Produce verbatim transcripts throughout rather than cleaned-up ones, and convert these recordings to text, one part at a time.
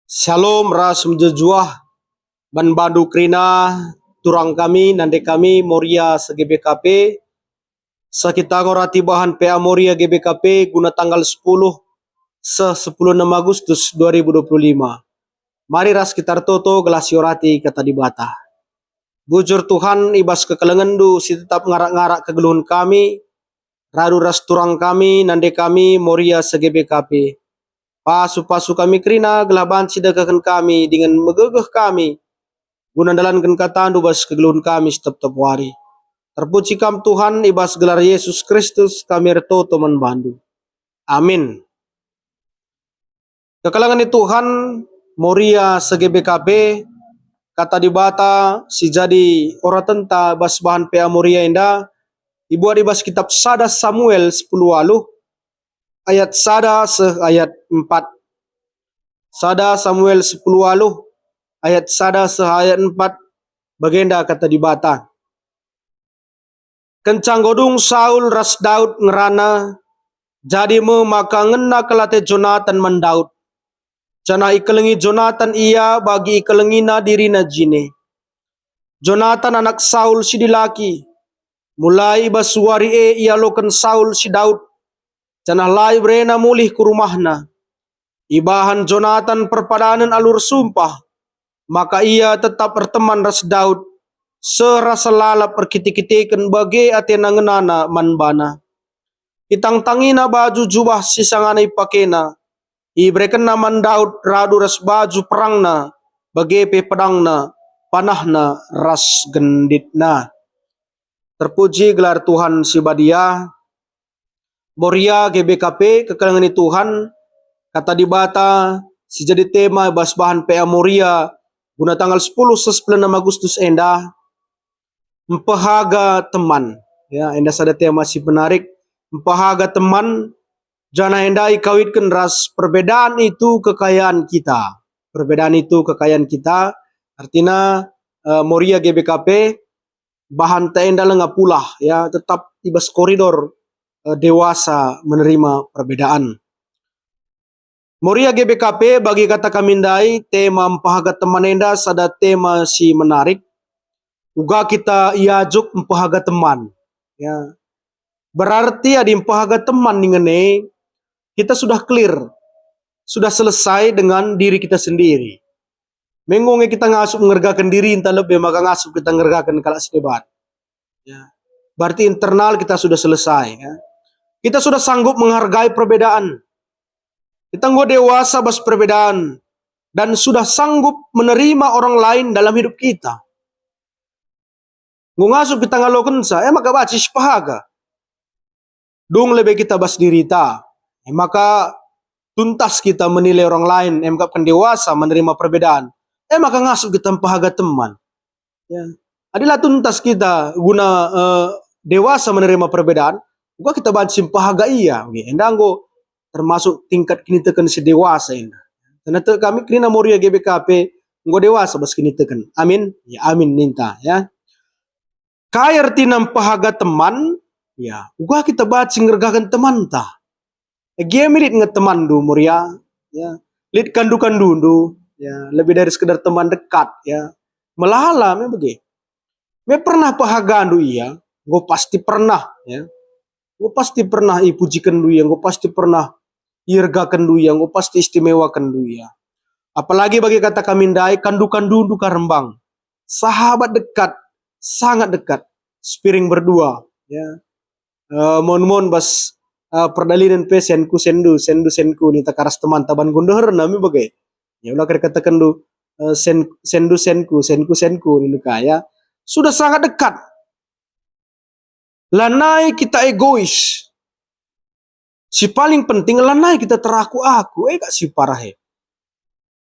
Shalom ras mejuah-juah man bandu kerina turang kami, nande kami Moria se G B K P, seh kita ngorati bahan P A Moria G B K P guna tanggal sepuluh seh sepuluh enam Agustus dua ribu dua puluh lima. Mari ras kita ertoto gelah siorati Kata Dibata. Bujur Tuhan, i bas kekelengenndu si tetap ngarak-ngarak kegeluhen kami, radu ras turang kami, nande kami Moria se G B K P. Pasu-pasu kami kerina gelah banci dekahken kami dingen megegeh kami guna ndalanken katandu bas kegeluhen kami setep-tep wari. Terpuji Kam Tuhan, i bas gelar Yesus Kristus kami ertoto man bandu. Amin. Kekelengen ni Tuhan, Moria se G B K P, Kata Dibata si jadi oratenta bas bahan P A Moria enda ibuat i bas kitap sada Samuel sepuluh waluh ayat sada seh ayat empat. Sada Samuel sepuluh waluh ayat sada seh ayat empat, bagenda Kata Dibata. Kenca enggo dung Saul ras Daud ngerana, jadi me maka ngena kal ate Jonatan man Daud, janah ikelengi Jonatan ia bagi ikelengina dirina jine. Jonatan anak Saul si dilaki. Mulai i bas wari e ialoken Saul si Daud, janah la iberena mulih ku rumahna. Ibahan Jonatan perpadanen alu ersumpah, maka ia tetap erteman ras Daud, seh rasa lalap erkite-kiteken bage atena ngenana man bana. Itangtangina baju jubah si sangana ipakena, iberekenna man Daud radu ras baju perangna, bage pe pedangna, panahna, ras genditna. Terpuji gelar Tuhan si badia. Moria G B K P, kekelengen ni Tuhan, Kata Dibata si jadi tema bas bahan P A Moria guna tanggal sepuluh seh sepuluh enam Agustus enda, mpehaga teman. Ya, enda sada tema si menarik, mpehaga teman, janah enda ikawitken ras perbedaan itu kekayaan kita. Perbedaan itu kekayaan kita, artina, eh, Moria G B K P, bahanta enda langa pulah, ya, tetap i bas koridor, eh, dewasa menerima perbedaan. Moria G B K P, bagi kata kami ndai, tema mpehaga teman enda sada tema si menarik. Uga kita iajuk mpehaga teman. Ya. Berarti adi mpehaga teman ningen e, kita sudah clear, sudah selesai dengan diri kita sendiri. Me enggo nge kita ngasup ngergaken dirinta lebe maka ngasup kita ngergaken kalak si deban. Ya. Berarti internal kita sudah selesai, ya. Kita sudah sanggup menghargai perbedaan. Kita enggo dewasa bas perbedaan dan sudah sanggup menerima orang lain dalam hidup kita. Enggo ngasup kita ngalokenca, e maka banci sipehaga. Dung lebe kita bas dirita, e maka tuntas kita menilai orang lain, e maka dewasa menerima perbedaan, e maka ngasup kita mpehaga teman. Ya. Adi la tuntas kita guna, eh, dewasa menerima perbedaan, uga kita banci mpehaga ia. Oke, enda enggo termasuk tingkat kiniteken si dewasa enda. Karena tek kami kerina Moria G B K P enggo dewasa bas kiniteken. Amin. Ya, amin ninta, ya. Kai ertina mpehaga teman? Ya, uga kita banci ngergaken temanta. Gia me lit nge temanndu, Moria, ya. Lit kandu-kandundu, ya, lebih dari sekedar teman dekat, ya. Melala me bage. Me pernah pehagandu ia? Enggo pasti pernah, ya. Enggo pasti pernah ipujikenndu ia, enggo pasti pernah iergakenndu ia, enggo pasti istimewakenndu ia. Apalagi bagi kata kami ndai, kandu-kandundu ka rembang. Sahabat dekat, sangat dekat, sepiring berdua, ya. Eh, mon-mon bas, eh, perdalinen pe senku sendu, sendu senku, ninta ka ras teman taban ku ndeherna me bage. Ya, ula katakendu, eh, sen-, sendu senku, senku senku, nindu ka, ya. Sudah sangat dekat. Lanai kita egois. Si paling penting, lanai kita teraku-aku, e kap si parah e.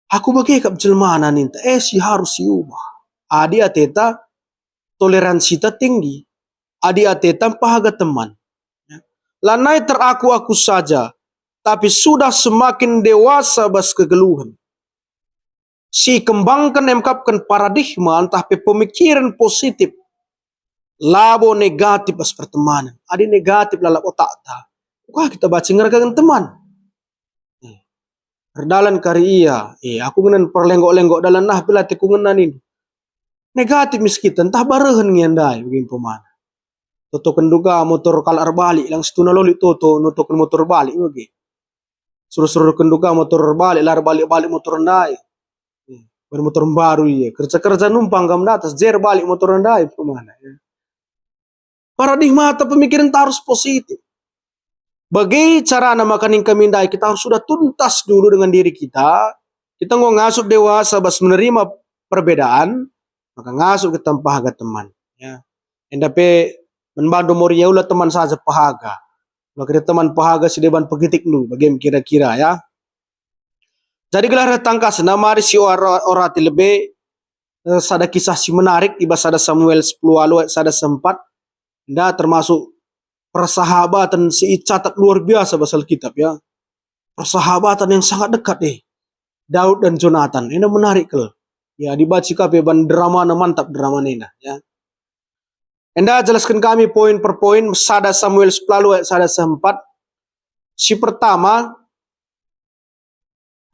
Aku bage kap jelmana ninta, e si harus siubah. Adi ateta, toleransi ta tinggi. Adi ateta mpehaga teman. Ya. Lanai teraku-aku saja, tapi sudah semakin dewasa bas kegeluhen. Si ikembangken emkapken paradigma ntah pe pemikiren positif, labo negatif bas pertemanen. Adi negatif lalap otakta, uga kita banci ngergaken teman. Hmm. Erdalan kari ia. Eh, aku ngena perlenggok-lenggok dalan, nah, pe la ate ku ngena nindu. Negatif me si kita, ntah barehen nge ndai, bage umpamana. Totoken duga motor kalak erbalik, lang situhuna lolit toto, notoken motor erbalik bage. Suruh-suruhken duga motor erbalik, la erbalik-balik motor ndai. Eh, ber motor mbaru ia. Kerja-kerja numpang kam ndatas, jer balik motor ndai, umpamana, ya. Paradigmata pemikiran ta harus positif. Bage carana maka nina kami ndai, kita harus sudah tuntas dulu dengan diri kita. Kita enggo ngasup dewasa bas menerima perbedaan, maka ngasup kita mpehaga teman. Ya. Enda pe man bandu Moria, ula teman saja pehaga. Ula kira teman pehaga si deban pekitikndu, bage me kira-kira, ya. Jadi gelah tangkasna mari si ora-, orati lebe, eh, sada kisah si menarik i bas sada Samuel sepuluh walu ayat sada seh empat. Enda termasuk persahabatan si icatat luar biasa bas Alkitab, ya. Persahabatan yang sangat dekat, eh. Daud dan Jonatan. Enda menarik kal. Ya, dibaca ka pe ban dramana, mantap dramana enda, ya. Enda jelasken kami poin per poin, sada Samuel sepuluh walu ayat sada seh empat. Si pertama,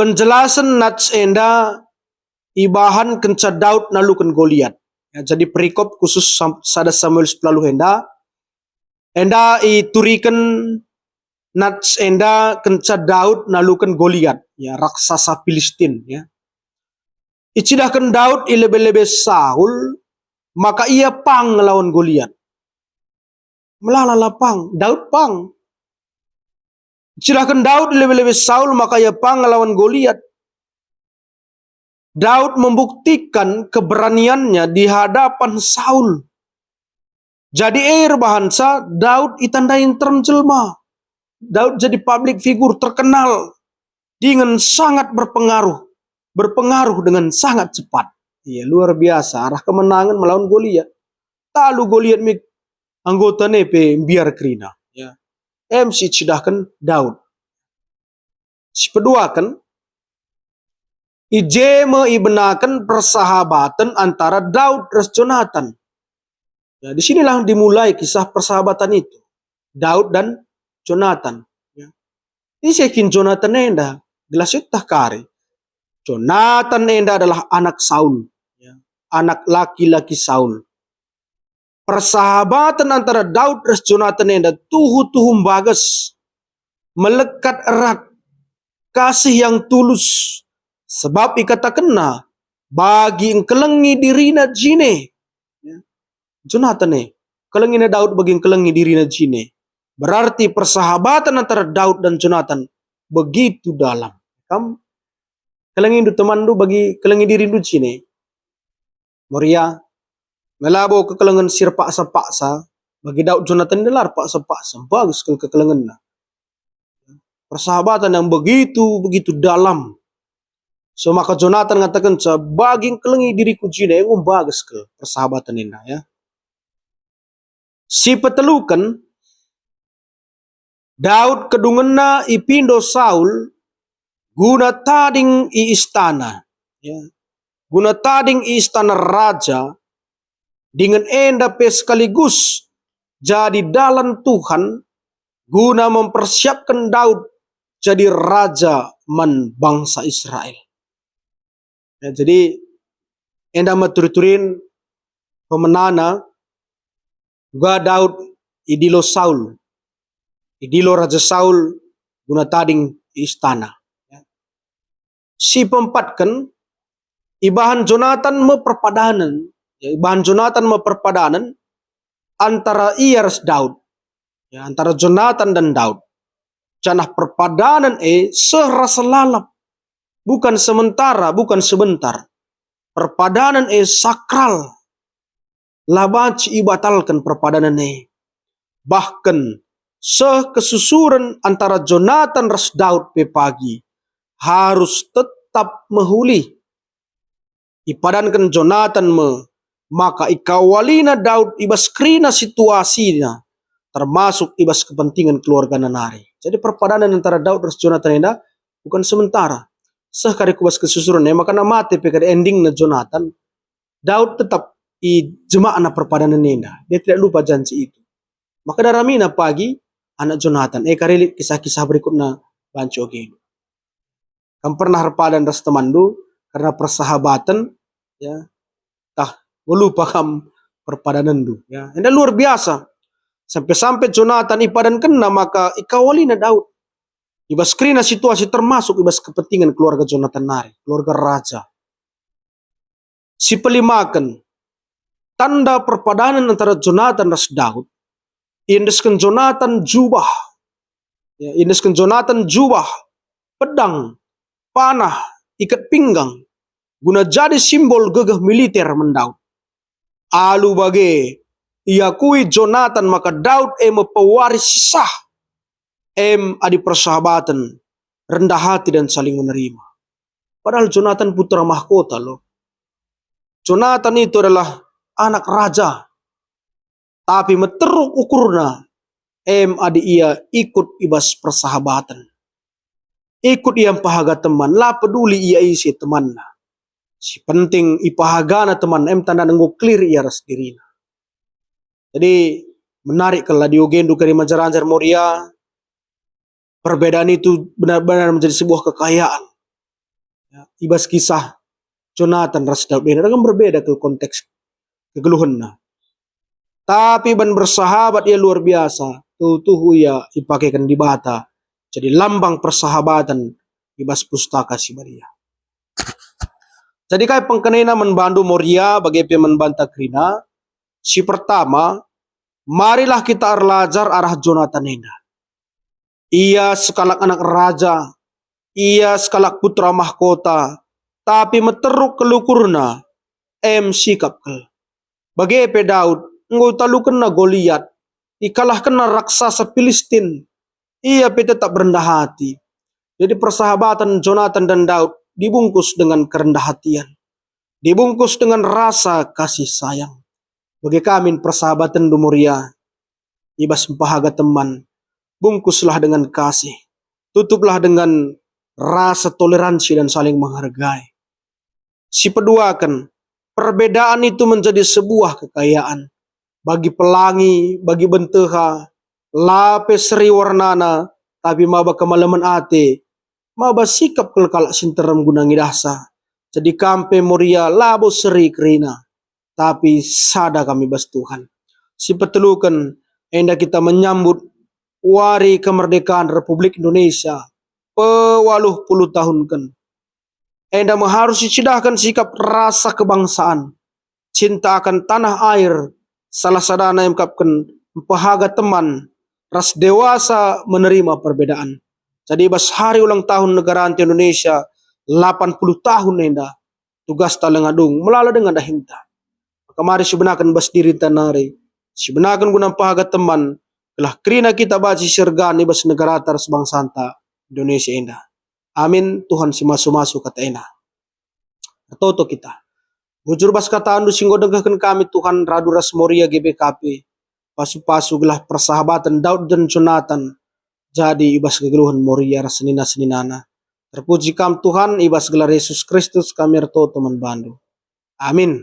penjelasen nats enda ibahan kenca Daud naluken Goliat. Ya, jadi perikop khusus Sam-, sada Samuel sepuluh walu enda, enda ituriken nats enda kenca Daud naluken Goliat, ya, raksasa Pilistin, ya. Icidahken Daud i lebe-lebe Saul, maka ia pang ngelawan Goliat. Melala la pang, Daud pang. Icidahken Daud i lebe-lebe Saul, maka ia pang ngelawan Goliat. Daud membuktikan keberaniannya di hadapan Saul. Jadi e erbahanca Daud itandai nterem jelma. Daud jadi public figure terkenal dingen sangat berpengaruh, berpengaruh dengan sangat cepat. Ia luar biasa arah kemenangan melawan Goliat. Talu Goliat me anggotana pe mbiar kerina. Ya. Em si icidahken Daud. Si peduaken, i je me ibenaken persahabaten antara Daud ras Jonatan. Ya, di sinilah dimulai kisah persahabatan itu, Daud dan Jonatan. Ya. Ise kin Jonatan enda? Gelah sieteh kari. Jonatan enda adalah anak Saul, ya, anak laki-laki Saul. Persahabaten antara Daud ras Jonatan enda tuhu-tuhu mbages, melekat erat, kasih yang tulus, sebab ikatakenna, "Bagi engkelengi dirina jine." Ya. Jonatan e, kelengina Daud bagi engkelengi dirina jine. Berarti persahabaten antara Daud dan Jonatan begitu dalam. Kam kelengindu temanndu bagi kelengi dirindu jine. Moria, me labo kekelengen si erpaksa-paksa, bagi Daud Jonatan enda la erpaksa-paksa, mbages kal kekelengenna. Persahabatan yang begitu, begitu dalam. So maka Jonatan ngatakenca, "Bagi engkelengi diriku jine," enggo mbages kal persahabatan enda, ya. Si peteluken, Daud kedungenna ipindo Saul guna tading i istana, ya, guna tading i istana raja, dingen enda pe sekaligus jadi dalan Tuhan guna mempersiapken Daud jadi raja man bangsa Israel. Ya, jadi enda me turi-turin pemenana uga Daud idilo Saul, idilo Raja Saul guna tading i istana. Ya. Si peempatken, ibahan Jonatan me perpadanen, ya, ibahan Jonatan me perpadanen antara ia ras Daud, ya, antara Jonatan dan Daud. Janah perpadanen e seh rasa lalap, bukan sementara, bukan sebentar. Perpadanen e sakral, la banci ibatalken perpadanen e. Bahken seh kesusuren antara Jonatan ras Daud pe pagi harus tetap mehuli. Ipadanken Jonatan me maka ikawalina Daud i bas kerina situasina, termasuk i bas kepentingan keluargana nari. Jadi perpadanen antara Daud ras Jonatan enda bukan sementara. Seh kari ku bas kesusuren e, maka mate pe kari endingna Jonatan, Daud tetap i jemakna perpadanen enda. Dia tidak lupa janji itu. Maka daramina pagi anak Jonatan. E kari lit kisah-kisah berikutna banci oge. Kam pernah erpadan ras temanndu karena persahabaten, ya, tah, nggo lupa kam perpadanenndu, ya. Enda luar biasa. Sampe-sampe Jonatan ipadankenna maka ikawalina Daud. I bas kerina situasi termasuk i bas kepentingan keluarga Jonatan nari, keluarga raja. Sipelimaken, tanda perpadanen antara Jonatan ras Daud, iendesken Jonatan jubah, ya, iendesken Jonatan jubah, pedang, panah, iket pinggang, guna jadi simbol gegeh militer man Daud. Alu bage, iakui Jonatan maka Daud e me pewaris si sah, em adi persahabaten, rendah hati dan saling menerima. Padahal Jonatan putra mahkota, loh. Jonatan itu adalah anak raja, tapi meteruk ukurna, em adi ia ikut i bas persahabaten. Ikut ia mpehaga teman, la peduli ia ise temanna. Si penting ipahagana teman, em tandana enggo clear ia ras dirina. Jadi, menarik kal adi ogendu kari majar-ajar Moria, perbedaan itu benar-benar menjadi sebuah kekayaan. Ya, i bas kisah Jonatan ras Daud enda kan berbeda kal konteks kegeluhenna. Tapi ban bersahabat ia luar biasa, tuhu-tuhu ia ipakeken Dibata jadi lambang persahabaten i bas Pustaka Si Badia. Jadi kai pengkenana man bandu Moria bage pe man banta kerina? Si pertama, marilah kita erlajar arah Jonatan enda. Ia sekalak anak raja, ia sekalak putra mahkota, tapi meteruk kal ukurna, em sikap kal. Bage pe Daud, enggo italukenna Goliat, ikalahkenna raksasa Pilistin, ia pe tetap rendah hati. Jadi persahabatan Jonatan dan Daud dibungkus dengan kerendahan hatian, dibungkus dengan rasa kasih sayang. Bage ka min persahabatenndu Moria, i bas mpehaga teman, bungkuslah dengan kasih, tutuplah dengan rasa toleransi dan saling menghargai. Sipeduaken, perbedaan itu menjadi sebuah kekayaan. Bagi pelangi, bagi benteha, la pe seri warnana, tapi maba kemalemen ate, maba sikap kal kalak si nterem guna ngidahsa. Jadi kam pe Moria labo seri kerina, tapi sada kami bas Tuhan. Sipeteluken, enda kita menyambut Wari Kemerdekaan Republik Indonesia pewaluh puluh tahunken. Enda me harus icidahken sikap rasa kebangsaan, cinta akan tanah air, salah sadana iakapken mpehaga teman ras dewasa menerima perbedaan. Jadi bas hari ulang tahun negaranta Indonesia lapan puluh tahun enda, tugasta langa dung, melala denga dahinta. Maka mari sibenaken bas dirinta nari, sibenaken guna mpehaga teman, gelah kerina kita banci si ergan i bas negarata ras bangsanta Indonesia enda. Amin. Tuhan si masu-masu kata enda. Ertoto kita. Bujur bas katandu si enggo dengkehken kami, Tuhan, radu ras Moria G B K P, pasu-pasu gelah persahabaten Daud dan Jonatan jadi i bas kegeluhen Moria ras senina-seninana. Terpuji Kam, Tuhan, i bas gelar Yesus Kristus kami ertoto man bandu. Amin.